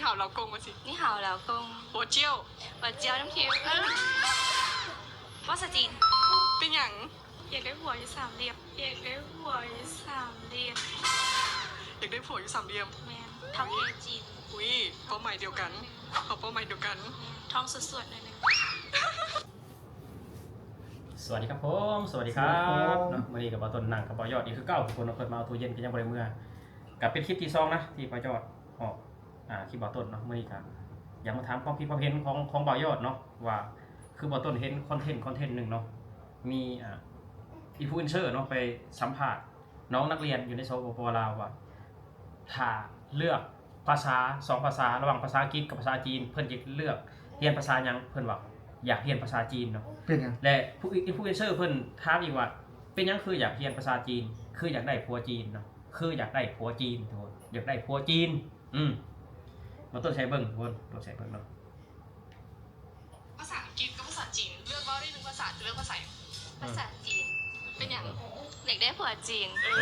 好老公 ວ່າຊິ 你好老公 我叫 我叫ນ້ຳທິບ ເອີ ພາສາຈີນ ເປັນຫຍັງ ຢາກໄດ້ຜົວຢູ່ສາມຫຼ່ຽມ ຢາກໄດ້ຜົວຢູ່ສາມຫຼ່ຽມ ຢາກໄດ້ຜົວຢູ່ສາມຫຼ່ຽມ ແມ່ນ ເຖົ້າແກ່ຈີນ ອຸ້ຍ ເປົ້າໝາຍດຽວກັນ ເຮົາເປົ້າໝາຍດຽວກັນ ແມ່ນ ທ້ອງສວດໆ ໜ້ອຍໜຶ່ງ. ສະຫວັດດີຄັບຜົມ ສະຫວັດດີຄັບ ສະຫວັດດີຄັບ ເນາະ ມື້ນີ້ກໍບ່າວຕົ້ນນັ່ງກັບບ່າວຍອດອີກຄືເກົ່າ ທຸກຄົນເນາະ ເພິ່ນມາເອົາຕູ້ເຢັນກໍຍັງບໍ່ໄດ້ເມືອ ກໍເປັນຄລິບທີສອງນະ ທີ່ບ່າວຍອດອອກ ອ່າ ຄລິບບ່າວຕົ້ນເນາະ ມື້ນີ້ກໍຢາກມາຖາມຄວາມຄິດຄວາມເຫັນຂອງ ຂອງບ່າວຍອດເນາະ ວ່າຄືບ່າວຕົ້ນເຫັນຄອນເທັນ ຄອນເທັນໜຶ່ງເນາະ ມີ ອ່າ ອິນຟລູເອັນເຊີເນາະ ໄປສຳພາດນ້ອງນັກຮຽນຢູ່ໃນ ສປປ ລາວ ວ່າ ຖ້າເລືອກພາສາສອງພາສາ ລະຫວ່າງພາສາອັງກິດກັບພາສາຈີນ ເພິ່ນຈະເລືອກຮຽນພາສາຫຍັງ? ເພິ່ນວ່າຢາກຮຽນພາສາຈີນເນາະ ເປັນຫຍັງ? ແລະ ຜູ້ ອິນຟລູເອັນເຊີເພິ່ນຖາມອີກວ່າ ເປັນຫຍັງຄືຢາກຮຽນພາສາຈີນ? ຄືຢາກໄດ້ຜົວຈີນເນາະ ຄືຢາກໄດ້ຜົວຈີນ ທຸກຄົນ ຢາກໄດ້ຜົວຈີນ ອືມ ມາຕົວະໃສ່ເບິ່ງ ທຸກຄົນ ຕົວະໃສ່ເບິ່ງເນາະ. ພາສາອັງກິດກັບພາສາຈີນ ເລືອກເວົ້າໄດ້ໜຶ່ງພາສາ ຈະເລືອກພາສາຫຍັງ? ພາສາຈີນ ເປັນຫຍັງ? ຢາກໄດ້ຜົວຈີນ ເອີ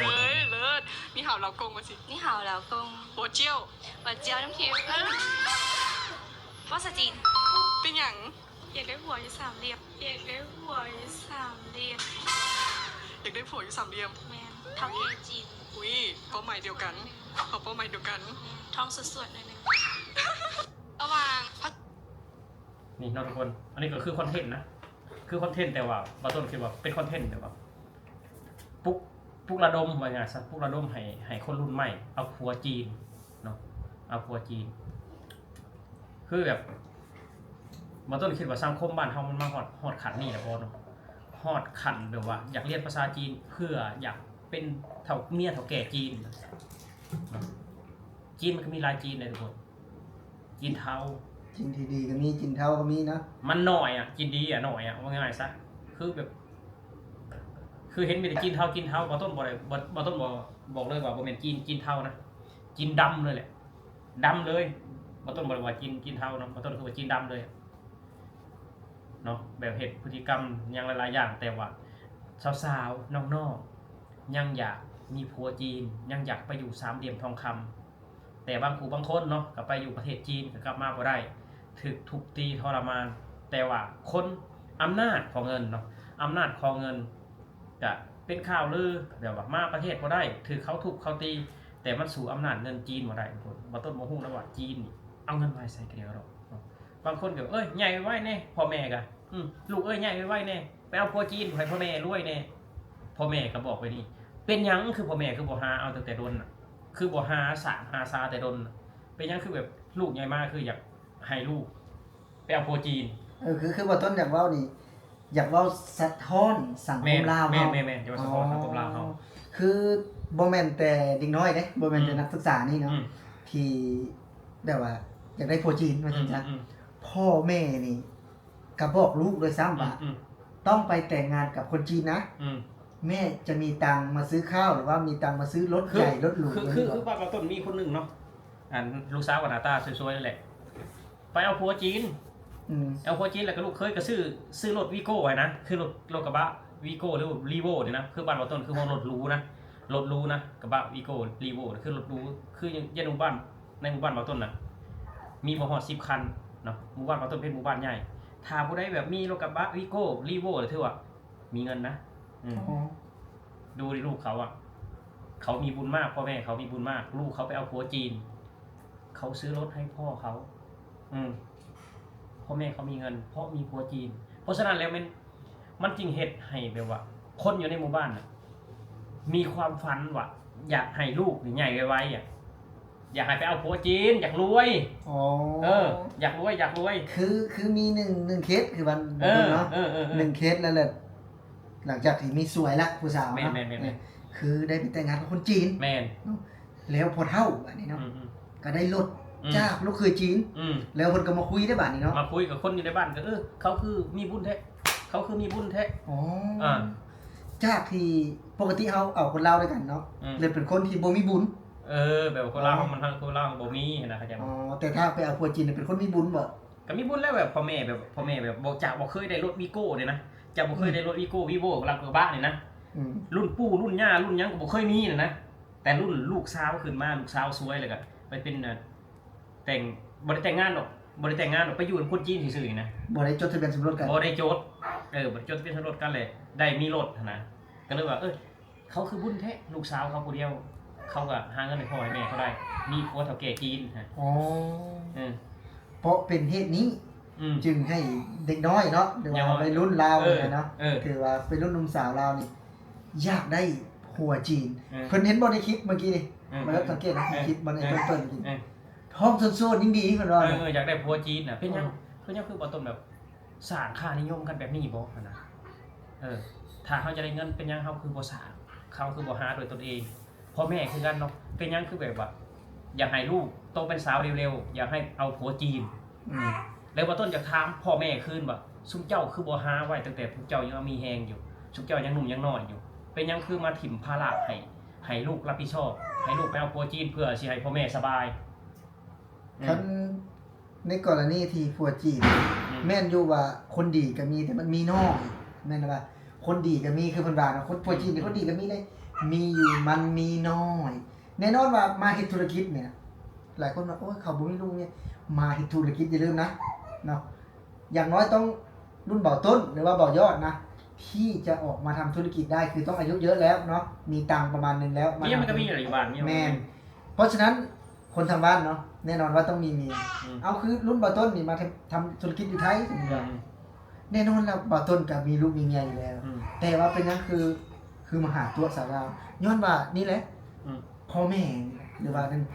ເລີດ 你好老公 ວ່າຊິ 你好老公 我叫 我叫ນ້ຳທິບ ເອີ ພາສາຈີນ ເປັນຫຍັງ? ຢາກໄດ້ຜົວຢູ່ສາມຫຼ່ຽມ ຢາກໄດ້ຜົວຢູ່ສາມຫຼ່ຽມ ຢາກໄດ້ຜົວຢູ່ສາມຫຼ່ຽມ ແມ່ນ ເຖົ້າແກ່ຈີນ ອຸ້ຍ ເປົ້າໝາຍດຽວກັນ ເຮົາເປົ້າໝາຍດຽວກັນ ແມ່ນ ທ້ອງສວດໆ ໜ້ອຍໜຶ່ງ. ລະຫວ່າງ ນີ້ເນາະທຸກຄົນ ອັນນີ້ກໍຄືຄອນເທັນນະ ຄືຄອນເທັນ ແຕ່ວ່າບ່າວຕົ້ນຄິດວ່າເປັນຄອນເທັນແບບວ່າ ປຸກ ປຸກລະດົມ ວ່າງ່າຍຊະ ປຸກລະດົມໃຫ້ ໃຫ້ຄົນລຸ້ນໃໝ່ເອົາຜົວຈີນເນາະ ເອົາຜົວຈີນ ຄືແບບ ບ່າວຕົ້ນຄິດວ່າສັງຄົມບ້ານເຮົາມັນມາຮອດ ຮອດຂັ້ນນີ້ແລ້ວບໍ່ເນາະ ຮອດຂັ້ນແບບວ່າຢາກຮຽນພາສາຈີນ ເພື່ອຢາກເປັນເຖົ້າ ເມຍເຖົ້າແກ່ຈີນເນາະ ຈີນມັນກໍມີຫຼາຍຈີນເດ້ທຸກຄົນ ຈີນເທົາ ຈີນທີ່ດີກໍມີ ຈີນເທົາກໍມີເນາະ ມັນໜ້ອຍອະ ຈີນດີອະໜ້ອຍອະ ເວົ້າງ່າຍໆຊະ ຄືແບບ ຄືເຫັນມີແຕ່ຈີນເທົາ ຈີນເທົາ ບ່າວຕົ້ນບໍ່ໄດ້ ບ່າວ ບ່າວຕົ້ນບໍ່ ບອກເລີຍວ່າບໍ່ແມ່ນຈີນ ຈີນເທົານະ ຈີນດຳເລີຍແຫຼະ ດຳເລີຍ ບ່າວຕົ້ນບໍ່ໄດ້ວ່າຈີນ ຈີນເທົາເນາະ ບ່າວຕົ້ນຄືວ່າຈີນດຳເລີຍເນາະ ແບບເຮັດພຶດຕິກຳຫຍັງຫຼາຍໆຢ່າງ ແຕ່ວ່າສາວໆ ນ້ອງໆ ຍັງຢາກມີຜົວຈີນ ຍັງຢາກໄປຢູ່ສາມຫຼ່ຽມທອງຄຳ ແຕ່ບາງຜູ້ບາງຄົນເນາະ ກໍໄປຢູ່ປະເທດຈີນ ກໍກັບມາບໍ່ໄດ້ ຖືກທຸບຕີທໍລະມານ ແຕ່ວ່າຄົນ ອຳນາດຂອງເງິນເນາະ ອຳນາດຂອງເງິນ ກະເປັນຂ່າວລື ແບບວ່າມາປະເທດບໍ່ໄດ້ ຖືກເຂົາທຸບເຂົາຕີ ແຕ່ມັນສູ້ອຳນາດເງິນຈີນບໍ່ໄດ້ທຸກຄົນ ບ່າວຕົ້ນບໍ່ຮູ້ນະວ່າຈີນນີ້ເອົາເງິນມາໃຫ້ໃສກະດຽວດອກເນາະ ບາງຄົນກໍ ເອີຍ ໃຫຍ່ໄວໆແດ່ ພໍ່ແມ່ກະ ອືມ ລູກເອີຍ ໃຫຍ່ໄວໆແດ່ ໄປເອົາຜົວຈີນ ໃຫ້ພໍ່ແມ່ລວຍແດ່ ພໍ່ແມ່ກໍບອກໄວ້ນີ້ ເປັນຫຍັງຄືພໍ່ແມ່ຄືບໍ່ຫາເອົາຕັ້ງແຕ່ດົນນະ ຄືບໍ່ຫາສ້າງຫາສາແຕ່ດົນນະ ເປັນຫຍັງຄືແບບລູກໃຫຍ່ມາຄືຢາກໃຫ້ລູກໄປເອົາຜົວຈີນ? ເອີ ຄື ຄືບ່າວຕົ້ນຢາກເວົ້ານີ້ ຢາກເວົ້າສະທ້ອນສັງຄົມລາວເຮົາ ແມ່ນໆໆ ຢາກເວົ້າສະທ້ອນສັງຄົມລາວເຮົາ ອໍ ຄືບໍ່ແມ່ນແຕ່ເດັກນ້ອຍເດ້ ບໍ່ແມ່ນແຕ່ ອືມ ນັກສຶກສານີ້ເນາະ ອືມ ທີ່ແບບວ່າຢາກໄດ້ຜົວຈີນວ່າຊັ້ນຊະ ອືມໆ ພໍ່ແມ່ນີ້ ກໍບອກລູກດ້ວຍຊ້ຳວ່າ ອືມໆ ຕ້ອງໄປແຕ່ງງານກັບຄົນຈີນນະ ອືມ ແມ່ຈະມີຕັງມາຊື້ຂ້າວ ຫຼືວ່າມີຕັງມາຊື້ລົດໃຫຍ່ລົດຫຼູ ຄື ຄື ຄືບ້ານບ່າວຕົ້ນມີຄົນໜຶ່ງເນາະ ອັນ ລູກສາວກໍໜ້າຕາສວຍໆນັ້ນແຫຼະ ໄປເອົາຜົວຈີນ ອືມ ເອົາຜົວຈີນ ແລ້ວກໍລູກເຂີຍກໍຊື້ ຊື້ລົດວີໂກ້ຫັ້ນນະ ຄືລົດ ລົດກະບະວີໂກ້ ຫຼື ຣີໂວ້ນີ້ນະ ຄືບ້ານບ່າວຕົ້ນ ຄືວ່າລົດຫຼູນະ ລົດຫຼູນະ ກະບະວີໂກ້ ຣີໂວ້ ຄືລົດຫຼູ ຄືຢູ່ໃນໝູ່ບ້ານ ໃນໝູ່ບ້ານບ່າວຕົ້ນນະ ມີບໍ່ຮອດສິບຄັນເນາະ ໝູ່ບ້ານບ່າວຕົ້ນເປັນໝູ່ບ້ານໃຫຍ່ ຖ້າຜູ້ໃດແບບມີລົດກະບະວີໂກ້ ຣີໂວ້ ຖືວ່າມີເງິນນະ ອືມ ອໍ ດູດິລູກເຂົາອະ ເຂົາມີບຸນມາກ ພໍ່ແມ່ເຂົາມີບຸນມາກ ລູກເຂົາໄປເອົາຜົວຈີນ ເຂົາຊື້ລົດໃຫ້ພໍ່ເຂົາ ອືມ ພໍ່ແມ່ເຂົາມີເງິນ ເພາະມີຜົວຈີນ ເພາະສະນັ້ນແລ້ວແມ່ນ ມັນຈຶ່ງເຮັດໃຫ້ແບບວ່າ ຄົນຢູ່ໃນໝູ່ບ້ານນະ ມີຄວາມຝັນວ່າ ຢາກໃຫ້ລູກນີ້ໃຫຍ່ໄວໆອະ ຢາກໃຫ້ໄປເອົາຜົວຈີນ ຢາກລວຍ ອໍ ເອີ ຢາກລວຍ ຢາກລວຍ ຄື ຄືມີໜຶ່ງ ໜຶ່ງເຄສ ຄືວ່າ ເອີ ເນາະ ເອີ ເອີ ເອີ ໜຶ່ງເຄສ ແລ້ວ ແລ້ວ ຫຼັງຈາກທີ່ມີສວຍລະ ຜູ້ສາວເນາະ ແມ່ນໆໆໆ ເອີ ຄືໄດ້ໄປແຕ່ງງານກັບຄົນຈີນ ແມ່ນ ເນາະ ແລ້ວພໍ່ເຖົ້າບາດນີ້ເນາະ ອືມໆ ກໍໄດ້ລົດ ອືມ ຈາກລູກເຂີຍຈີນ ອືມ ແລ້ວເພິ່ນກໍມາຄຸຍໄດ້ບາດນີ້ເນາະ ມາຄຸຍກັບຄົນຢູ່ໃນບ້ານ ກໍ ເອີ ເຂົາຄືມີບຸນແທ້ ເຂົາຄືມີບຸນແທ້ ອໍ ອ່າ ຈາກທີ່ປົກກະຕິເຮົາເອົາຄົນລາວດ້ວຍກັນເນາະ ອືມ ແລ້ວເປັນຄົນທີ່ບໍ່ມີບຸນ ເອີ ແບບວ່າຄົນລາວ ອໍ ເຮົາມັນ ຄົນລາວບໍ່ມີຫັ້ນນະ ເຂົ້າໃຈບໍ່ ອໍ ແຕ່ຖ້າໄປເອົາຜົວຈີນເປັນຄົນມີບຸນບໍ? ກໍມີບຸນແລ້ວ ແບບພໍ່ແມ່ ແບບພໍ່ແມ່ແບບບໍ່ ຈາກບໍ່ເຄີຍໄດ້ລົດວີໂກ້ນີ້ນະ ຈາກບໍ່ເຄີຍໄດ້ລົດວີໂກ້ ຣີໂວ້ ລັດກະບະນີ້ນະ ອືມ ລຸ້ນປູ່ລຸ້ນຍ່າລຸ້ນຫຍັງກໍບໍ່ເຄີຍມີນະ ແຕ່ລຸ້ນລູກສາວຂຶ້ນມາ ລູກສາວສວຍ ແລ້ວກໍໄປເປັນ ອ່າ ແຕ່ງ ບໍ່ໄດ້ແຕ່ງງານດອກ ບໍ່ໄດ້ແຕ່ງງານດອກ ໄປຢູ່ນຳຄົນຈີນຊື່ໆນີ້ນະ ບໍ່ໄດ້ຈົດທະບຽນສົມລົດກັນ ບໍ່ໄດ້ຈົດ ເອີ ບໍ່ໄດ້ຈົດທະບຽນສົມລົດກັນ ແລ້ວໄດ້ມີລົດຫັ້ນນະ ກໍເລີຍວ່າ ເອີ ເຂົາຄືບຸນແທ້ ລູກສາວເຂົາຜູ້ດຽວ ເຂົາກໍຫາເງິນໃຫ້ພໍ່ໃຫ້ແມ່ເຂົາໄດ້ ມີຜົວເຖົ້າແກ່ຈີນຫັ້ນ ອໍ ເອີ ເພາະເປັນເຫດນີ້ ອືມ ຈຶ່ງໃຫ້ເດັກນ້ອຍເນາະ ຫຼືວ່າ ເຍົາວະ ໄວລຸ້ນລາວ ເອີ ນີ້ນະເນາະ ເອີ ຖືວ່າໄວລຸ້ນໜຸ່ມສາວລາວນີ້ ຢາກໄດ້ຜົວຈີນ ເອີ ເພິ່ນເຫັນບໍ່ໃນຄລິບເມື່ອກີ້ນີ້ ເອີ ບໍ່ໄດ້ສັງເກດນະ ເອີ ໃນຄລິບມັນ ເອີ ເພິ່ນເປີດກິນ ເອີ ທ້ອງໂຊນໆ ຍິ່ງດີເພິ່ນວ່າ ເອີ ເອີ ຢາກໄດ້ຜົວຈີນນະ ເປັນຫຍັງ ເອີ ເປັນຫຍັງຄືບໍ່ຕ້ອງແບບສ້າງຄ່ານິຍົມກັນແບບນີ້ບໍ່ຫັ້ນນະ ເອີ ຖ້າເຮົາຈະໄດ້ເງິນ ເປັນຫຍັງເຮົາຄືບໍ່ສ້າງ ເຮົາຄືບໍ່ຫາດ້ວຍຕົນເອງ ພໍ່ແມ່ຄືກັນເນາະ ເປັນຫຍັງຄືແບບວ່າ ຢາກໃຫ້ລູກໂຕເປັນສາວເລັວໆ ຢາກໃຫ້ເອົາຜົວຈີນ ອືມ ແລ້ວບ່າວຕົ້ນຢາກຖາມພໍ່ແມ່ຄືນວ່າ ຊຸມເຈົ້າຄືບໍ່ຫາໄວ້ຕັ້ງແຕ່ພວກເຈົ້າຍັງມີແຮງຢູ່ ຊຸມເຈົ້າຍັງໜຸ່ມຍັງນ້ອຍຢູ່ ເປັນຫຍັງຄືມາຖິ້ມພາລະໃຫ້ ໃຫ້ລູກຮັບຜິດຊອບ ໃຫ້ລູກໄປເອົາຜົວຈີນ ເພື່ອຊິໃຫ້ພໍ່ແມ່ສະບາຍ ອືມ ຄັນໃນກໍລະນີທີ່ຜົວຈີນ ອືມ ແມ່ນຢູ່ວ່າຄົນດີກໍມີ ແຕ່ມັນມີນ້ອຍ ແມ່ນວ່າຄົນດີກໍມີ ຄືເພິ່ນວ່າເນາະ ຄົນ ຜົວຈີນນີ້ ອືມ ຄົນດີກໍມີເດ້ ມີຢູ່ ມັນມີນ້ອຍ ແນ່ນອນວ່າມາເຮັດທຸລະກິດນີ້ ຫຼາຍຄົນວ່າ ໂອ້ຍ ເຂົາບໍ່ມີລູກເມຍ ມາເຮັດທຸລະກິດ ຢ່າລືມນະເນາະ ຢ່າງນ້ອຍຕ້ອງລຸ້ນບ່າວຕົ້ນ ຫຼືວ່າບ່າວຍອດນະ ທີ່ຈະອອກມາທຳທຸລະກິດໄດ້ ຄືຕ້ອງອາຍຸເຍອະແລ້ວເນາະ ມີຕັງປະມານໜຶ່ງແລ້ວ ເມຍມັນກໍມີຢູ່ລະຢູ່ບ້ານ ເມຍ ແມ່ນ ເພາະສະນັ້ນ ຄົນທາງບ້ານເນາະ ແນ່ນອນວ່າຕ້ອງມີເມຍ ອືມ ເອົາ ຄືລຸ້ນບ່າວຕົ້ນນີ້ມາທຳ ທຳທຸລະກິດຢູ່ໄທ ສົມມຸດວ່າ ອືມ ແນ່ນອນແລ້ວ ບ່າວຕົ້ນກໍມີລູກມີເມຍຢູ່ແລ້ວ ອືມ ແຕ່ວ່າເປັນຫຍັງຄື ຄືມາຫາຕົວະສາວລາວ ຍ້ອນວ່ານີ້ແຫຼະ ອືມ ພໍ່ແມ່ ຫຼືວ່ານັ້ນ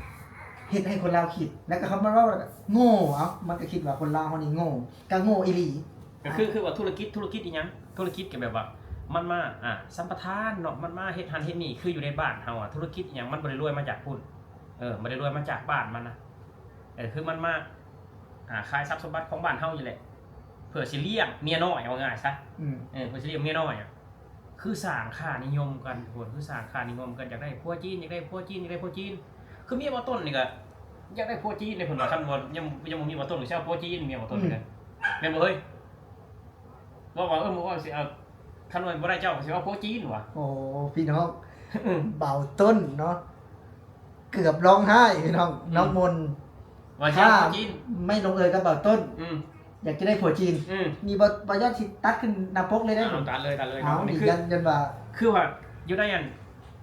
ເຮັດໃຫ້ຄົນລາວຄິດ ແລ້ວກໍຄຳມັນເວົ້າ ໂງ່ ເອົ້າ ມັນກໍຄິດວ່າຄົນລາວເຮົານີ້ໂງ່ ກໍໂງ່ອີ່ຫຼີ ກໍຄື ຄືວ່າທຸລະກິດ ທຸລະກິດອີ່ຫຍັງ ທຸລະກິດກໍແບບວ່າ ມັນມາ ອ່າ ສຳປະທານເນາະ ມັນມາເຮັດຫັ້ນເຮັດນີ້ ຄືຢູ່ໃນບ້ານເຮົາອະ ທຸລະກິດອີ່ຫຍັງ ມັນບໍ່ໄດ້ລວຍມາຈາກພຸ້ນ ເອີ ບໍ່ໄດ້ລວຍມາຈາກບ້ານມັນນະ ເອີ ຄືມັນມາ ອ່າ ຂາຍຊັບສົມບັດຂອງບ້ານເຮົານີ້ແຫຼະ ເພື່ອຊິລ້ຽງເມຍນ້ອຍ ເອົາງ່າຍຊະ ອືມ ເອີ ເພື່ອຊິລ້ຽງເມຍນ້ອຍອະ ຄືສ້າງຄ່ານິຍົມກັນທຸກຄົນ ຄືສ້າງຄ່ານິຍົມກັນ ຢາກໄດ້ຜົວຈີນ ຢາກໄດ້ຜົວຈີນ ຢາກໄດ້ຜົວຈີນ ຄືເມຍບ່າວຕົ້ນນີ້ກໍຢາກໄດ້ຜົວຈີນເດ້ ເພິ່ນວ່າ ຄັນບໍ່ ຍັງ ຍັງບໍ່ມີບ່າວຕົ້ນກໍຊິເອົາຜົວຈີນ ເມຍບ່າວຕົ້ນນີ້ ອືມ ກໍ ແມ່ນບໍ່ເຮີ້ຍ? ເວົ້າວ່າ ເອີ ເມື່ອວານຊິເອົາ ຄັນວ່າບໍ່ໄດ້ເຈົ້າກໍຊິເອົາຜົວຈີນວ່າ ໂອ້ ພີ່ນ້ອງ ບ່າວຕົ້ນເນາະ ເກືອບຮ້ອງໄຫ້ພີ່ນ້ອງ ອືມ ນ້ອງມົນ ວ່າຊິເອົາຜົວຈີນ ໄມ່ລົງເອີຍກັບບ່າວຕົ້ນ ອືມ ຢາກຈະໄດ້ຜົວຈີນ ອືມ ນີ້ບໍ່ ບໍ່ຍາກຊິຕັດຂຶ້ນໜ້າປົກເລີຍເດ້ ເອົາ ຕັດເລີຍ ຕັດເລີຍ ເອົາ ເນາະ ນີ້ ນີ້ຄື ຢ້ານ ຢ້ານວ່າ ຄືວ່າຢູ່ໃນອັນ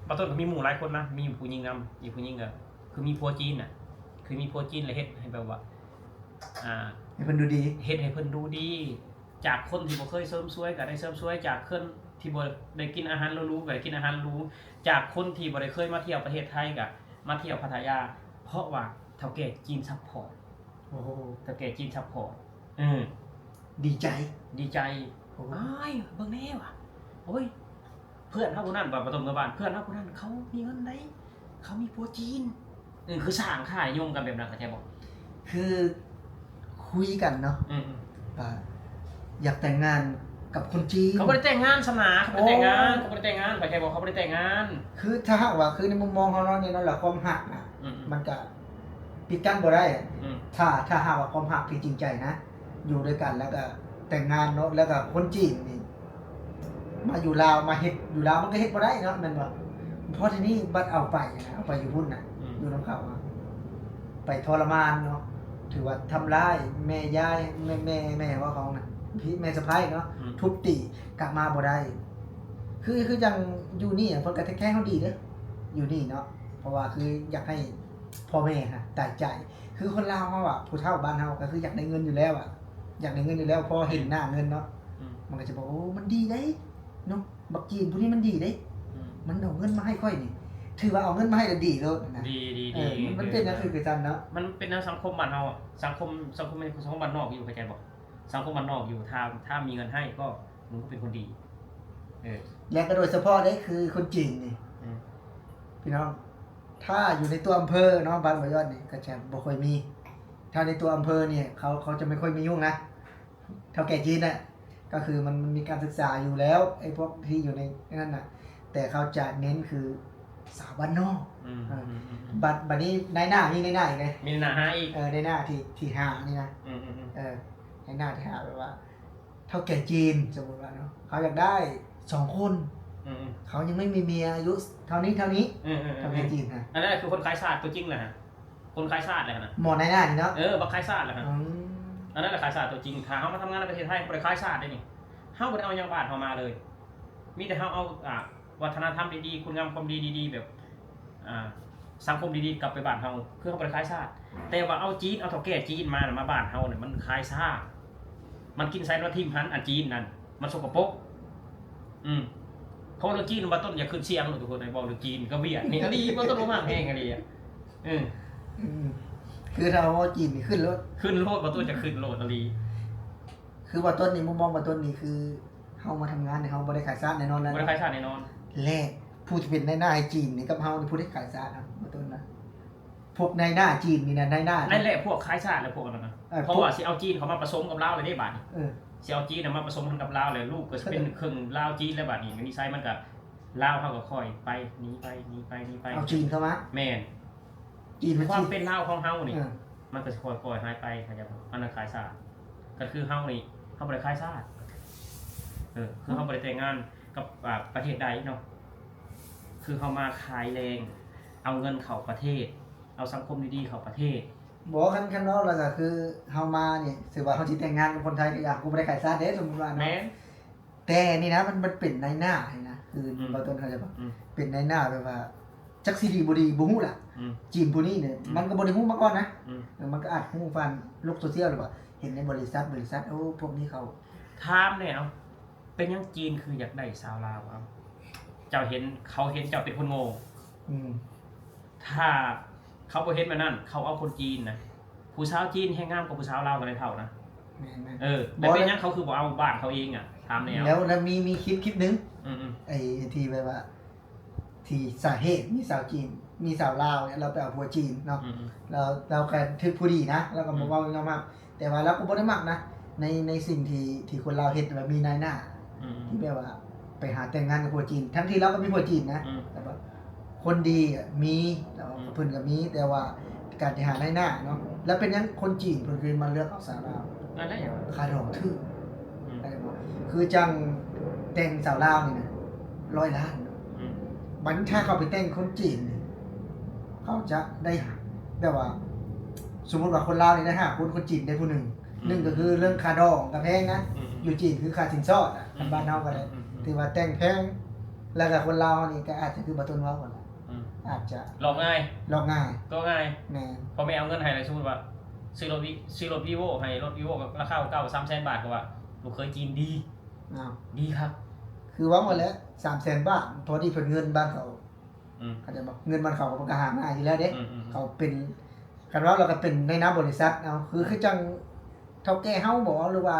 ບ່າວຕົ້ນກໍມີໝູ່ຫຼາຍຄົນນະ ມີຜູ້ຍິງນຳ ອີກຜູ້ຍິງກໍຄືມີຜົວຈີນນະ ຄືມີຜົວຈີນແລ້ວເຮັດໃຫ້ແບບວ່າ ອ່າ ໃຫ້ເພິ່ນດູດີ ເຮັດໃຫ້ເພິ່ນດູດີ ຈາກຄົນທີ່ບໍ່ເຄີຍເສີມສວຍກໍໄດ້ເສີມສວຍ ຈາກຄົນທີ່ບໍ່ໄດ້ກິນອາຫານຫຼູໆກໍໄດ້ກິນອາຫານຫຼູ ຈາກຄົນທີ່ບໍ່ໄດ້ເຄີຍມາທ່ຽວປະເທດໄທກໍມາທ່ຽວພັດທະຍາ ເພາະວ່າເຖົ້າແກ່ຈີນຊັບພອດ ໂອ້ໂຫ ເຖົ້າແກ່ຈີນຊັບພອດ ເອີ ດີໃຈ ດີໃຈ ໂອ້ ອ້າຍ ເບິ່ງແນ່ວ່າ ໂອ້ຍ ເພື່ອນເຮົາຜູ້ນັ້ນ ວ່າບໍ່ຕ້ອງເມືອບ້ານ ເພື່ອນເຮົາຜູ້ນັ້ນເຂົາມີເງິນໃດ ເຂົາມີຜົວຈີນ ເອີ ຄືສ້າງຄ່ານິຍົມກັນແບບນັ້ນ ເຂົ້າໃຈບໍ່? ຄືຄຸຍກັນເນາະ ອືມໆ ວ່າຢາກແຕ່ງງານກັບຄົນຈີນ ເຂົາບໍ່ໄດ້ແຕ່ງງານຊຳນາ ເຂົາບໍ່ໄດ້ແຕ່ງງານ ໂອ້ ເຂົາບໍ່ໄດ້ແຕ່ງງານ ເຂົ້າໃຈບໍ່? ເຂົາບໍ່ໄດ້ແຕ່ງງານ ຄືຖ້າຫາກວ່າ ຄືໃນມຸມມອງເຮົາເນາະ ແນ່ນອນແຫຼະ ຄວາມຮັກນະ ອືມໆ ມັນກະປິດກັ້ນບໍ່ໄດ້ ອືມ ຖ້າ ຖ້າຫາກວ່າຄວາມຮັກທີ່ຈິງໃຈນະ ຢູ່ດ້ວຍກັນ ແລ້ວກະແຕ່ງງານເນາະ ແລ້ວກະຄົນຈີນນີ້ ມາຢູ່ລາວ ມາເຮັດຢູ່ລາວ ມັນກໍເຮັດບໍ່ໄດ້ເນາະ ແມ່ນບໍ່? ພໍທີນີ້ບັດເອົາໄປນະ ເອົາໄປຢູ່ພຸ້ນນະ ອືມ ຢູ່ນຳເຂົາ ໄປທໍລະມານເນາະ ຖືວ່າທຳຮ້າຍແມ່ຍາຍ ແມ່ ແມ່ ແມ່ເວົ້າເຂົານະ ພີ່ ແມ່ສະໃພ້ເນາະ ອືມ ທຸບຕີ ກັບມາບໍ່ໄດ້ ຄື ຄືຈັ່ງຢູ່ນີ້ ເພິ່ນກໍເທກແຄເຮົາດີເດ້ ຢູ່ນີ້ເນາະ ເພາະວ່າຄືຢາກໃຫ້ພໍ່ແມ່ຫັ້ນຕາຍໃຈ ຄືຄົນລາວເຮົາອະ ຜູ້ເຖົ້າບ້ານເຮົາກໍຄືຢາກໄດ້ເງິນຢູ່ແລ້ວອະ ຢາກໄດ້ເງິນຢູ່ແລ້ວ ພໍເຫັນໜ້າເງິນເນາະ ອືມ ມັນກໍຈະບອກ ໂອ້ ມັນດີເດ້ເນາະ ບັກຈີນຜູ້ນີ້ມັນດີເດ້ ອືມ ມັນເອົາເງິນມາໃຫ້ຂ້ອຍນີ້ ຖືວ່າເອົາເງິນມາໃຫ້ລະດີໂລດນະ ດີ ດີ ເອີ ດີ ມັນ ມັນເປັນຫຍັງຄືຈັ່ງຊັ້ນເນາະ ມັນເປັນແນວສັງຄົມບ້ານເຮົາອະ ສັງຄົມ ສັງຄົມ ສັງຄົມບ້ານນອກຢູ່ ເຂົ້າໃຈບໍ່? ສັງຄົມບ້ານນອກຢູ່ ຖ້າ ຖ້າມີເງິນໃຫ້ກໍ ມັນກໍເປັນຄົນດີ ເອີ ແລະກໍໂດຍສະເພາະເດ້ ຄືຄົນຈີນນີ້ ອືມ ພີ່ນ້ອງ ຖ້າຢູ່ໃນຕົວອຳເພີເນາະ ບ້ານບໍ່ຍອດນີ້ກໍຈະບໍ່ຄ່ອຍມີ ຖ້າໃນຕົວອຳເພີນີ້ ເຂົາ ເຂົາຈະໄມ່ຄ່ອຍມາຫຍຸ້ງນະ ເຖົ້າແກ່ຈີນນະ ກໍຄືມັນ ມັນມີການສຶກສາຢູ່ແລ້ວ ໄອ້ພວກທີ່ຢູ່ໃນນັ້ນນະ ແຕ່ເຂົາຈະເນັ້ນຄືສາວບ້ານນອກ ອືມ ເອີ ອືມ ອືມ ບັດ ບັດນີ້ນາຍໜ້າ ມີນາຍໜ້າອີກເດ້ ມີນາຍໜ້າຫ້າອີກ ເອີ ນາຍໜ້າທີ່ ທີ່ຫ້ານີ້ນະ ອືມ ອືມ ອືມ ເອີ ນາຍໜ້າທີ່ຫ້າ ແບບວ່າ ເຖົ້າແກ່ຈີນ ສົມມຸດວ່າເນາະ ເຂົາຢາກໄດ້ສອງຄົນ ອືມ ອືມ ເຂົາຍັງໄມ່ມີເມຍ ອາຍຸເທົ່ານີ້ ເທົ່ານີ້ ອືມ ອືມ ເຖົ້າແກ່ຈີນນະ ອັນນັ້ນຄືຄົນຂາຍຊາດຕົວຈິງນະ ອືມ ຄົນຂາຍຊາດແຫຼະຫັ້ນນະ ໝໍນາຍໜ້ານີ້ເນາະ ເອີ ບັກຂາຍຊາດແຫຼະຫັ້ນນະ ອືມ ອັນນັ້ນແຫຼະຂາຍຊາດຕົວຈິງ. ຖ້າເຮົາມາທຳງານໃນປະເທດໄທ ບໍ່ໄດ້ຂາຍຊາດເດ້ນີ້ ເຮົາບໍ່ໄດ້ເອົາຫຍັງບ້ານເຮົາມາເລີຍ ມີແຕ່ເຮົາເອົາ ອ່າ ວັດທະນະທຳດີໆ ຄຸນງາມຄວາມດີດີໆ ແບບ ອ່າ ສັງຄົມດີໆ ກັບໄປບ້ານເຮົາ ຄືເຮົາບໍ່ໄດ້ຂາຍຊາດ. ແຕ່ວ່າເອົາຈີນ ເອົາເຖົ້າແກ່ຈີນມານະ ມາບ້ານເຮົານີ້ ມັນຂາຍຊາດ ມັນກິນໃສມາຖິ້ມຫັ້ນ ອັນຈີນນັ້ນ ມັນສົກກະປົກ. ອືມ ເວົ້າເລື່ອງຈີນ ບ່າວຕົ້ນຢາກຂຶ້ນສຽງເນາະທຸກຄົນ ເວົ້າເລື່ອງຈີນກັບຫວຽດນີ້ ອີ່ຫຼີ ບ່າວຕົ້ນບໍ່ມັກແຮງອີ່ຫຼີ ເອີ ອືມ ຄືຖ້າເວົ້າຈີນນີ້ຂຶ້ນໂລດ ຂຶ້ນໂລດ ບ່າວຕົ້ນຈະຂຶ້ນໂລດອີ່ຫຼີ. ຄືບ່າວຕົ້ນນີ້ ມຸມມອງບ່າວຕົ້ນນີ້ຄື ເຮົາມາທຳງານນີ້ ເຮົາບໍ່ໄດ້ຂາຍຊາດແນ່ນອນແລ້ວ ບໍ່ໄດ້ຂາຍຊາດແນ່ນອນ ແລະ ຜູ້ທີ່ເປັນນາຍໜ້າໃຫ້ຈີນນີ້ກັບເຮົານີ້ ຜູ້ໃດຂາຍຊາດນະ ບ່າວຕົ້ນນະ? ພວກນາຍໜ້າຈີນນີ້ນະ ນາຍໜ້າ ນັ້ນແຫຼະ ພວກຂາຍຊາດແຫຼະ ພວກນັ້ນນະ ເອີ ເພາະວ່າຊິເອົາຈີນເຂົ້າມາປະສົມກັບລາວແລ້ວເດ້ບາດນີ້ ເອີ ຊິເອົາຈີນນະມາປະສົມກັນກັບລາວແລ້ວ ລູກກໍຊິເປັນເຄິ່ງລາວຈີນແລ້ວບາດນີ້ ນິໄສມັນກໍ ລາວເຮົາກໍຄ່ອຍໄປ ໜີໄປ ໜີໄປ ໜີໄປ ເອົາຈີນເຂົ້າມາ ແມ່ນ ຈີນມັນ ຄວາມເປັນລາວຂອງເຮົານີ້ ເອີ ມັນກໍຊິຄ່ອຍໆຫາຍໄປ ເຂົ້າໃຈບໍ່? ອັນນັ້ນຂາຍຊາດ ກໍຄືເຮົານີ້ ເຮົາບໍ່ໄດ້ຂາຍຊາດ ເອີ ຄືເຮົາບໍ່ໄດ້ແຕ່ງງານກັບ ອ່າ ປະເທດໃດເນາະ ຄືເຮົາມາຂາຍແຮງ ເອົາເງິນເຂົ້າປະເທດ ເອົາສັງຄົມດີໆເຂົ້າປະເທດ. ບໍ່ ຄັນ ຄັນເວົ້າແລ້ວກໍຄືເຮົາມານີ້ ຖືວ່າເຮົາຊິແຕ່ງງານກັບຄົນໄທກໍຢ່າ ກູບໍ່ໄດ້ຂາຍຊາດເດ້ ສົມມຸດວ່າເນາະ ແມ່ນ ແຕ່ນີ້ນະ ມັນ ມັນເປັນນາຍໜ້ານີ້ນະ ຄື ອືມ ບ່າວຕົ້ນເຂົ້າໃຈບໍ່? ອືມ ເປັນນາຍໜ້າແບບວ່າ ຈັກຊິດີບໍ່ດີບໍ່ຮູ້ລະ ອືມ ຈີນຜູ້ນີ້ນີ້ ອືມ ມັນກໍບໍ່ໄດ້ຮູ້ມາກ່ອນນະ ອືມ ເອີ ມັນກໍອາດຮູ້ຜ່ານໂລກໂຊຊຽວ ຫຼືວ່າເຫັນໃນບໍລິສັດ ບໍລິສັດ ໂອ້ ພວກນີ້ເຂົາ ຖາມແດ່ ເອົາ ເປັນຫຍັງຈີນຄືຢາກໄດ້ສາວລາວ? ເອົາ ເຈົ້າເຫັນ ເຂົາເຫັນເຈົ້າເປັນຄົນໂງ່ ອືມ ຖ້າເຂົາບໍ່ເຫັນແບບນັ້ນ ເຂົາເອົາຄົນຈີນນະ ຜູ້ສາວຈີນແຮງງາມກວ່າຜູ້ສາວລາວກໍໄດ້ເທົ່ານະ ແມ່ນໆ ເອີ ແລ້ວເປັນຫຍັງເຂົາຄືບໍ່ເອົາບ້ານເຂົາເອງອະ? ຖາມແດ່ ແລ້ວ ແລ້ວມີ ມີຄລິບ ຄລິບໜຶ່ງ ອືມໆ ໄອ້ທີ່ແບບວ່າ ທີ່ສາເຫດມີສາວຈີນ ມີສາວລາວເນຍ ລາວໄປເອົາຜົວຈີນເນາະ ອືມໆ ແລ້ວ ລາວກໍຖືກຜູ້ດີນະ ລາວກໍ ອືມ ບໍ່ເວົ້າຍອມຮັບ ແຕ່ວ່າລາວກໍບໍ່ໄດ້ມັກນະ ໃນ ໃນສິ່ງທີ່ ທີ່ຄົນລາວເຮັດ ແບບມີນາຍໜ້າ ອືມ ທີ່ແບບວ່າໄປຫາແຕ່ງງານກັບຜົວຈີນ ທັງທີ່ລາວກໍມີຜົວຈີນນະ ອືມ ແຕ່ວ່າຄົນດີອະມີ ແລ້ວ ອືມ ເພິ່ນກໍມີ ແຕ່ວ່າການທີ່ຫານາຍໜ້າເນາະ ແລ້ວເປັນຫຍັງຄົນຈີນເພິ່ນຄືມາເລືອກເອົາສາວລາວ? ນັ້ນແຫຼະ ຄ່າດອງຖືກ ອືມ ເຂົ້າໃຈບໍ່? ຄືຈັ່ງແຕ່ງສາວລາວນີ້ນະ ຮ້ອຍລ້ານ ອືມ ບັດນີ້ຖ້າເຂົາໄປແຕ່ງຄົນຈີນນີ້ ເຂົາຈະໄດ້ ແບບວ່າ ສົມມຸດວ່າຄົນລາວນີ້ໄດ້ຫ້າຄົນ ຄົນຈີນໄດ້ຜູ້ໜຶ່ງ ອືມ ໜຶ່ງກໍຄືເລື່ອງຄ່າດອງກໍແພງນະ ອືມ ຢູ່ຈີນຄືຄ່າສິນສອດນະ ອືມ ຄັນບ້ານເຮົາກໍໄດ້ ອືມ ອືມ ຖືວ່າແຕ່ງແພງ ແລ້ວກໍຄົນລາວນີ້ກໍອາດຈະຄືບ່າວຕົ້ນເວົ້າຫັ້ນແຫຼະ ອືມ ອາດຈະຫຼອກງ່າຍ ຫຼອກງ່າຍ ຕົວະງ່າຍ ແມ່ນ ພໍ່ແມ່ເອົາເງິນໃຫ້ ສົມມຸດວ່າ ຊື້ລົດ ຊື້ລົດ Vivo ໃຫ້ລົດ Vivo ລາຄາເກົ່າ ສາມແສນບາດ ກໍວ່າລູກເຂີຍຈີນດີ ອ້າວ ດີຄັກ ຄືເວົ້າຫັ້ນແຫຼະ ສາມແສນບາດ ພໍດີເພິ່ນເງິນບ້ານເຂົາ ອືມ ເຂົ້າໃຈບໍ່? ເງິນມັນເຂົ້າ ມັນກໍຫາງ່າຍຢູ່ແລ້ວເດ້ ອືມໆໆ ເຂົາເປັນ ຄັນເວົ້າແລ້ວກໍເປັນໃນນາມບໍລິສັດເອົາ ຄື ອືມ ຄືຈັ່ງເຖົ້າແກ່ເຮົາບໍ ຫຼືວ່າ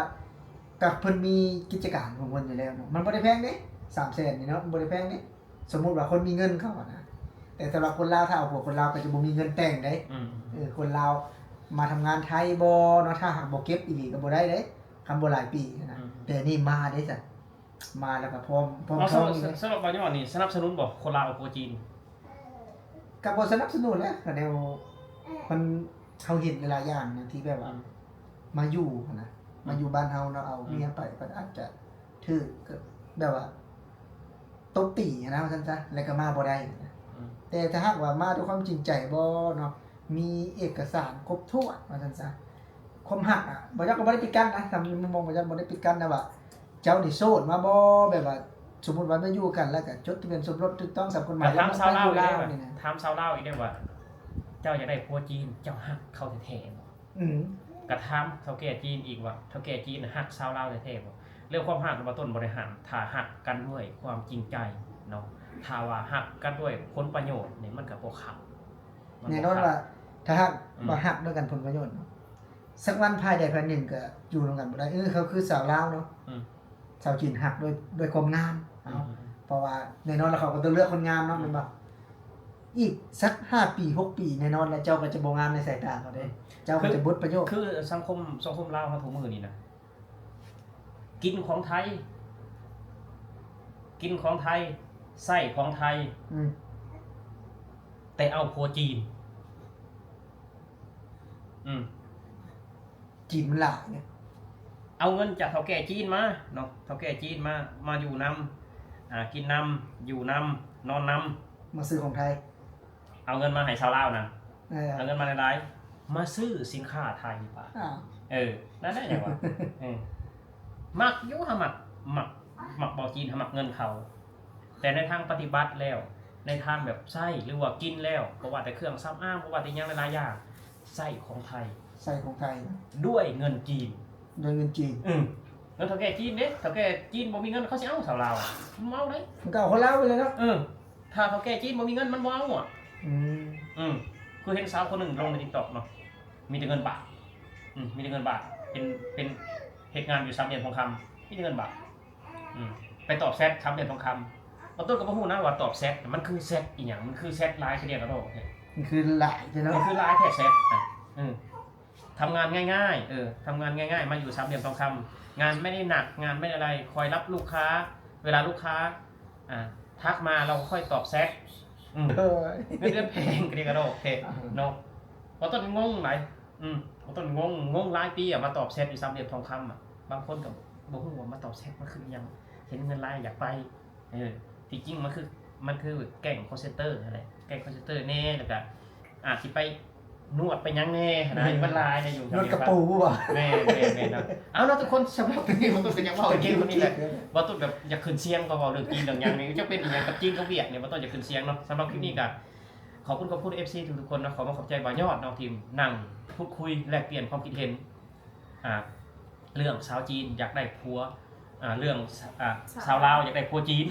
ກໍເພິ່ນມີກິດຈະການຂອງເພິ່ນຢູ່ແລ້ວເນາະ ມັນບໍ່ໄດ້ແພງເດ້ ສາມແສນນີ້ເນາະ ມັນບໍ່ໄດ້ແພງເດ້ ສົມມຸດວ່າຄົນມີເງິນເຂົາຫັ້ນນະ ແຕ່ສຳລັບຄົນລາວ ຖ້າເອົາຜົວຄົນລາວກໍຈະບໍ່ມີເງິນແຕ່ງເດ້ ອືມ ເອີ ຄົນລາວມາທຳງານໄທບໍເນາະ ຖ້າຫາກບໍ່ເກັບອີ່ຫຼີກໍບໍ່ໄດ້ເດ້ ຄັນບໍ່ຫຼາຍປີຫັ້ນນະ ອືມ ແຕ່ນີ້ມາເດ້ຊັ້ນ ມາແລ້ວກໍພ້ອມ ພ້ອມ ເອົາ ທ້ອງ ສຳລັບ ເລີຍ ສຳລັບບ່າວຍອດນີ້ສະໜັບສະໜູນບໍ່ ຄົນລາວເອົາຜົວຈີນ? ກໍບໍ່ສະໜັບສະໜູນແຫຼະ ກໍແນວມັນ ເຮົາເຫັນຫຼາຍໆຢ່າງນະ ທີ່ແບບວ່າ ອືມ ມາຢູ່ຫັ້ນນະ ອືມ ມາຢູ່ບ້ານເຮົາເນາະ ເອົາ ອືມ ເມຍໄປ ເພິ່ນອາດຈະຖືກແບບວ່າຕົບຕີຫັ້ນນະ ວ່າຊັ້ນຊະ ແລ້ວກໍມາບໍ່ໄດ້ນະ ອືມ ແຕ່ຖ້າຫາກວ່າມາດ້ວຍຄວາມຈິງໃຈບໍເນາະ ມີເອກະສານຄົບຖ້ວນ ວ່າຊັ້ນຊະ ຄວາມຮັກອະ ບ່າວຍອດກໍບໍ່ໄດ້ປິດກັ້ນນະ ສຳ ໃນມຸມມອງບ່າວຍອດບໍ່ໄດ້ປິດກັ້ນນະວ່າ ເຈົ້ານີ້ໂສດມາບໍ່ ແບບວ່າ ສົມມຸດວ່າມາຢູ່ກັນແລ້ວກໍຈົດທະບຽນສົມລົດຖືກຕ້ອງຕາມກົດໝາຍ ກໍຖາມຊາວລາວອີກເດ້ວ່າ ຖາມຊາວລາວອີກເດ້ວ່າ ເຈົ້າຢາກໄດ້ຜົວຈີນ ເຈົ້າຮັກເຂົາແທ້ໆບໍ່? ອືມ ກໍຖາມເຖົ້າແກ່ຈີນອີກວ່າ ເຖົ້າແກ່ຈີນນະຮັກຊາວລາວແທ້ໆບໍ່? ເລື່ອງຄວາມຮັກນະ ບ່າວຕົ້ນບໍ່ໄດ້ຫ້າມ ຖ້າຮັກກັນດ້ວຍຄວາມຈິງໃຈເນາະ ຖ້າວ່າຮັກກັນດ້ວຍຜົນປະໂຫຍດນີ້ ມັນກໍບໍ່ຄັກ ມັນບໍ່ຄັກ ແນ່ນອນວ່າ ຖ້າຫາກ ອືມ ວ່າຮັກດ້ວຍກັນຜົນປະໂຫຍດເນາະ ສັກວັນພາຍໃດພາຍໜຶ່ງກໍຢູ່ນຳກັນບໍ່ໄດ້ ເອີ ເຂົາຄືສາວລາວເນາະ ອືມ ຊາວຈີນຮັກດ້ວຍ ດ້ວຍຄວາມງາມ ເອົາ ອືມ ເພາະວ່າແນ່ນອນລະເຂົາກໍຕ້ອງເລືອກຄົນງາມເນາະ ອືມ ແມ່ນບໍ່? ອີກສັກຫ້າປີ ຫົກປີ ແນ່ນອນລະເຈົ້າກໍຈະບໍ່ງາມໃນສາຍຕາເຂົາເດ້ ອືມ ເຈົ້າກໍຈະໝົດປະໂຫຍດ ຄື ຄືສັງຄົມ ສັງຄົມລາວເຮົາທຸກມື້ນີ້ນະ ກິນຂອງໄທ ກິນຂອງໄທ ໃຊ້ຂອງໄທ ອືມ ແຕ່ເອົາຜົວຈີນ ອືມ ຈີນມັນຫຼາຍເດ້ ເອົາເງິນຈາກເຖົ້າແກ່ຈີນມາເນາະ ເຖົ້າແກ່ຈີນມາ ມາຢູ່ນຳ ອ່າ ກິນນຳ ຢູ່ນຳ ນອນນຳ ມາຊື້ຂອງໄທ ເອົາເງິນມາໃຫ້ຊາວລາວນະ ເອີ ເອົາເງິນມາຫຼາຍໆ ມາຊື້ສິນຄ້າໄທບາດ. ເອີ ນັ້ນແຫຼະຫຍັງວະ ເອີ ມັກຢູ່ ເຮົາມັກ ມັກ ມັກເວົ້າຈີນ ເຮົາມັກເງິນເຂົາ ແຕ່ໃນທາງປະຕິບັດແລ້ວ ໃນທາງແບບໃຊ້ ຫຼືວ່າກິນແລ້ວ ບໍ່ວ່າແຕ່ເຄື່ອງສຳອາງ ບໍ່ວ່າແຕ່ຫຍັງຫຼາຍໆຢ່າງ ໃຊ້ຂອງໄທ ໃຊ້ຂອງໄທ ດ້ວຍເງິນຈີນ ດ້ວຍເງິນຈີນ. ອື ເງິນເຖົ້າແກ່ຈີນເດ້ ເຖົ້າແກ່ຈີນບໍ່ມີເງິນ ເຂົາຊິເອົາສາວລາວ ມັນບໍ່ເອົາເດ້ ມັນກໍເອົາຄົນລາວໄປເລີຍເນາະ. ເອີ ຖ້າເຖົ້າແກ່ຈີນບໍ່ມີເງິນ ມັນບໍ່ເອົາອະ. ອືມ ອືມ ຄືເຫັນສາວຄົນໜຶ່ງລົງໃນຕິກຕັອກເນາະ ມີແຕ່ເງິນບາດ ອືມ ມີແຕ່ເງິນບາດ ເປັນ ເປັນເຮັດງານຢູ່ສາມຫຼ່ຽມທອງຄຳ ມີແຕ່ເງິນບາດ. ອືມ ໄປຕອບແຊັດສາມຫຼ່ຽມທອງຄຳ ບາງຕົ້ນກໍບໍ່ຮູ້ນະວ່າຕອບແຊັດ ມັນຄືແຊັດອີ່ຫຍັງ ມັນຄືແຊັດລາຍຄືດຽວກັນໂດ ມັນຄືລາຍແທ້ເນາະ ມັນຄືລາຍແທ້ແຊັດນະ. ເອີ ທຳງານງ່າຍໆ ເອີ ທຳງານງ່າຍໆ ມາຢູ່ສາມຫຼ່ຽມທອງຄຳ ງານໄມ່ໄດ້ໜັກ ງານໄມ່ໄດ້ອະໄລ ຄອຍຮັບລູກຄ້າ ເວລາລູກຄ້າ ອ່າ ທັກມາ ເຮົາກໍຄ່ອຍຕອບແຊັດ. ອືມ ເອີ ເງິນເດືອນແພງ ກໍດີກະດອກແທ້ ເອີ ເນາະ. ບໍ່ຕ້ອງງົງຫຼາຍ ອືມ ບໍ່ຕ້ອງງົງ ງົງຫຼາຍປີອະ ມາຕອບແຊັດຢູ່ສາມຫຼ່ຽມທອງຄຳອະ ບາງຄົນກໍບໍ່ຮູ້ວ່າມາຕອບແຊັດມັນຄືອີ່ຫຍັງ ເຫັນເງິນຫຼາຍຢາກໄປ. ເອີ ທີ່ຈິງມັນຄື ມັນຄືແກ້ງຄໍເຊັນເຕີຫັ້ນແຫຼະ ແກ້ງຄໍເຊັນເຕີແດ່ ແລ້ວກະອາດຊິໄປນວດໄປຫຍັງແດ່ຫັ້ນນະ ມັນຫຼາຍໃນຢູ່ ນວດກະປູບໍ? ແມ່ນໆໆ ເນາະ. ເອົາເນາະທຸກຄົນ ສຳລັບຄລິບນີ້ ບໍ່ຕ້ອງເປັນຫຍັງເວົ້າເລື່ອງຈີນ ຄົນນີ້ແຫຼະ ບໍ່ຕ້ອງແບບຢາກຂຶ້ນສຽງກໍເວົ້າເລື່ອງຈີນເລື່ອງຫຍັງນີ້ ຈັກເປັນອີ່ຫຍັງກັບຈີນກັບຫວຽດນີ້ ບໍ່ຕ້ອງຢາກຂຶ້ນສຽງເນາະ. ສຳລັບຄລິບນີ້ກໍຂອບຄຸນຂອບຄຸນເອັຟຊີທຸກໆຄົນເນາະ ຂໍມາຂອບໃຈບ່າວຍອດເນາະ ທີ່ນັ່ງພູດຄຸຍແລກປ່ຽນຄວາມຄິດເຫັນ ອ່າ ເລື່ອງສາວຈີນຢາກໄດ້ຜົວ ອ່າ ເລື່ອງ ອ່າ ສາວລາວຢາກໄດ້ຜົວຈີນ.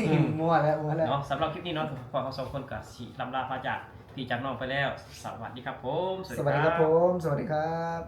ອືມ ມົວແລ້ວ ມົວແລ້ວເນາະ. ສຳລັບຄລິບນີ້ເນາະ ພວກເຮົາສອງຄົນກໍຊິລ່ຳລາພາຈາກພີ່ຈາກນ້ອງໄປແລ້ວ. ສະຫວັດດີຄັບຜົມ ສະຫວັດດີຄັບຜົມ ສະຫວັດດີຄັບ.